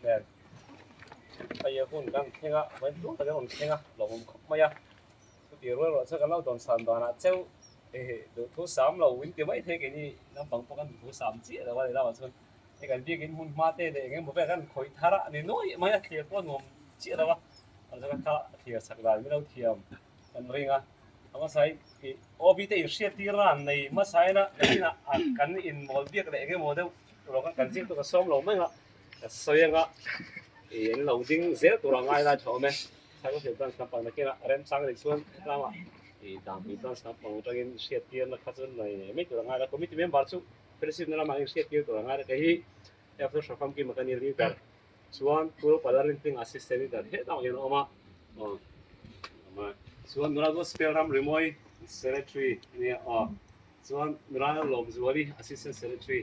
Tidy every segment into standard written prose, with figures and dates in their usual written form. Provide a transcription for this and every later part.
nen hei hun kan thleng a vawiin tluang tak in a rawn thleng a lawmawm khawp mai a chutih rual ruah chuan kan lo dawn san danah cheu duhthu sam lo in ti mai thei keini naupang pawh kan duhthu sam chiah lo a ni lamah chuan hei kan biakin hmun hma te leh eng emaw vel kan khawih thar a ni nuai mai a thlir pawh a nuam chiah lo a chuan kha thlir chak dan min lo thiam kan ring a a hmasa hi ih OB te inhriat tir a an nei hmasa in a inah kan inmawl biak leh eng emaw deuh rawng a kan zir tur ka sawm lo mai a ka sawi anga ih an lo ding zel tur a ngai lai tha awm e Cycle branch lampang nakinah remchang anih chuan hetlangah ih Dangpui branch lampang atangin hriat tirna kha chu nei mai tur a ngai la committee member chu fellowship na lamah inhriat tir tur a ngai la kei hi Elder Hrafamkima ka ni leader Chuan Puro Palarinting Assistant Leader hetah hian a awm a, aw chuan nula Gospel ram rimawi Secretary a nia aw, chuan nula Lawmzuali Assistant Secretary,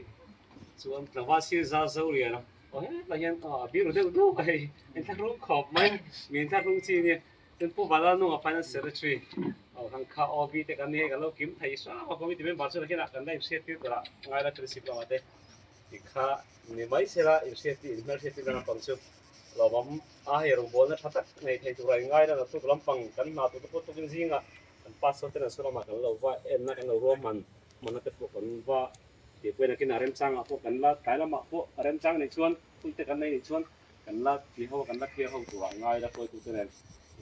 chuan tlangval sir Zar Zoliana aw hetah hian aw a biru deuh deuh a hei inthlahrung khawp mai mi inthlahrung chi a nia, chuan Pu Vanlalnunga Finance Secretary aw kan kha OB te kan ni hei kan lo kim thei hrang a committee member chu nakinah kan la inhriat tir tur ah ngaila Fellowship lamah te. Ti kha ni mai sela inhriattir inhmelhriattir na lampang chu lawmawm a, hei rawngbawlna tha tak nei thei tura inngai na tuk lampang kan hna tur te pawh tukin zingah kan pastor ten an sawi lamah kan lo va enna kan lo ruahman hmanna te pawh kan va tihpui nakin a remchangah pawh kan la tlai lamah pawh a remchang nih chuan hun te kan nei nih chuan kan la ti ho kan la clear ho turah ngai la hruaitu te nen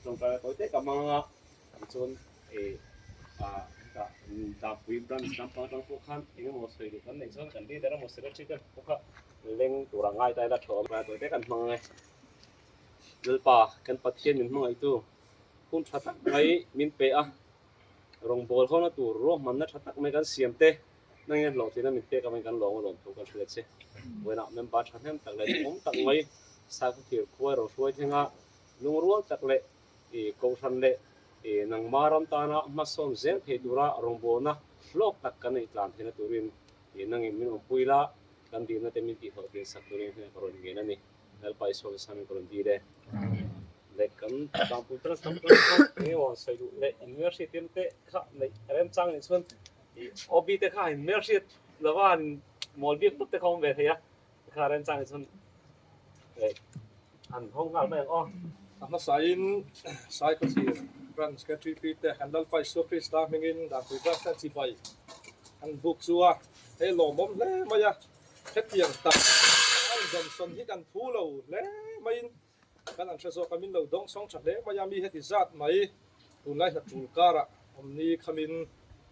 tawngtai tawi te ka hmang anga Tichuan eh ah hetah Dapui branch lampang atang pawh khan eng emaw sawi duh kan neih chuan kan leader emaw secretary te pawh kha leng tura ngai ta ila tha awm a tawite kan hmang ang e. Lalpa kan Pathian min hmangaihtu hun tha tak mai min pe a, rawngbâwl hawna tur ruahmanna tha tak mai kan siam te nangin hlawhtlinna min pek avangin kan lawng a lawm thu kan hrilh a che. Vawiinah member thahnem tak leh duhawm tak mai Saikhuthir khua erawh hruai thlenga lungrual tak leh I Kohhran leh i nangma ram tana hmasawn zel thei tura rawngbawlna hlawk tak kan neih tlan theihna turin i nangin min awmpui la, kan dilna te min tihhlawhtlin sak turin heng ka rawn ngen a ni. Lalpa Isua ka samin ka rawn dil e. Leh kan tlangpui tana tam tak kha eng emaw han sawi duh leh in hmelhriat tir te kha neih remchang nih chuan i OB te kha in hmelhriat lova han mawl biak tawp te kha awm ve thei a, kha remchang nih chuan An hawng nghal mai ang aw. A hmasain Saikawthlir Branch KTP te kan Lalpa Isua Krista hmingin Dangpui Branch hian chibai an buk chu a, hei lawmawm hle mai a, hetiang tak an dawmsawn hi kan phu lo hle maiin kan an hre zawk a, min lo dawngsawng tha hle mai a, mi heti zat mai tunlai hna tul karah awmni khamin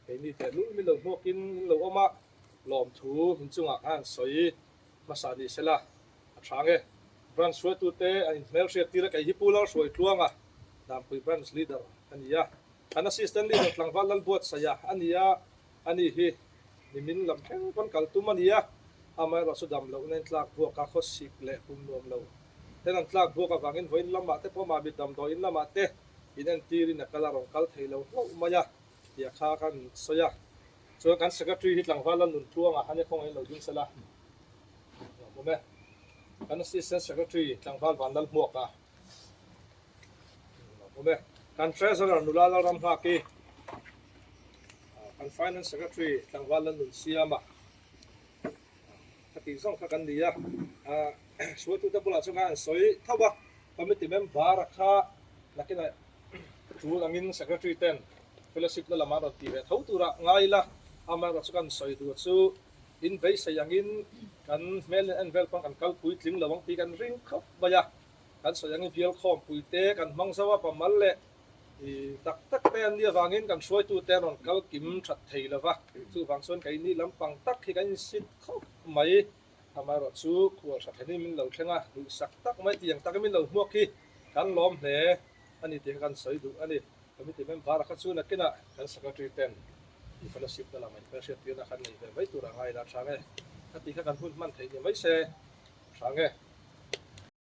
keini tehlul min lo hmuakin min lo awm a, lawmthu inchungah khan sawi hmasa ni sela. A tha nge? Branch hruaitute an inhmelhriat tir a, kei hi Pu Lalhruaitluanga, Dampui Branch Leader ka ni a. Kan Assistant Leader tlangval Lalbuatsaia a ni a, ani hi nimin lam thleng pawn kal tum a ni a, amaherawh chu dam lohna in tlak buak a, khawsik leh pum nuam lo ten an tlak buak avangin vawiin lamah te pawh mahni damdawiin lamah te inentirin a kal a rawn kal thei lo hlauh mai a tih a kha kan sawi a. Chuan kan Secretary hi tlangval Lalnuntluanga a nia khawngaih in lo ding sela. Awm e. Kan Assistant Secretary Tlangval Vanlalhmuaka awm e. Kan Treasurer Nula Lalramnghaki, kan Finance Secretary Tlangval Lalnunsiama ka tih zawng kha kan ni a. Hruaitute bulah chuan khan an sawi tho a, Committee member a kha nakinah tul angin Secretary ten Fellowship na lamah rawn ti ve tho turah ngai ila, amaherawhchu kan sawi duh chu In beisei angin kan hmel en vel pawn kan kal puitling lo ang tih kan ring khawp mai a, kan sawi angin bial khawmpui te kan hmang zo a, pamal leh tak tak te an nih avangin kan hruaitute an rawn kal kim that thei lo va, chuvang chuan keini lampang tak hi kan insit khawp mai. Amaherawh chu khual tha thlenin min lo thleng a, duhsak tak mai tiang takin min lo hmuak hi kan lawm hle a ni tih kha kan sawi duh a ni. Committee member kha chu nakinah kan secretary ten i fellowship na lamah inhmelhriat tirna khan nei ve mai tur a ngai la tha nge? Ka tih kha kan hun hman theih ni mai se tha nge?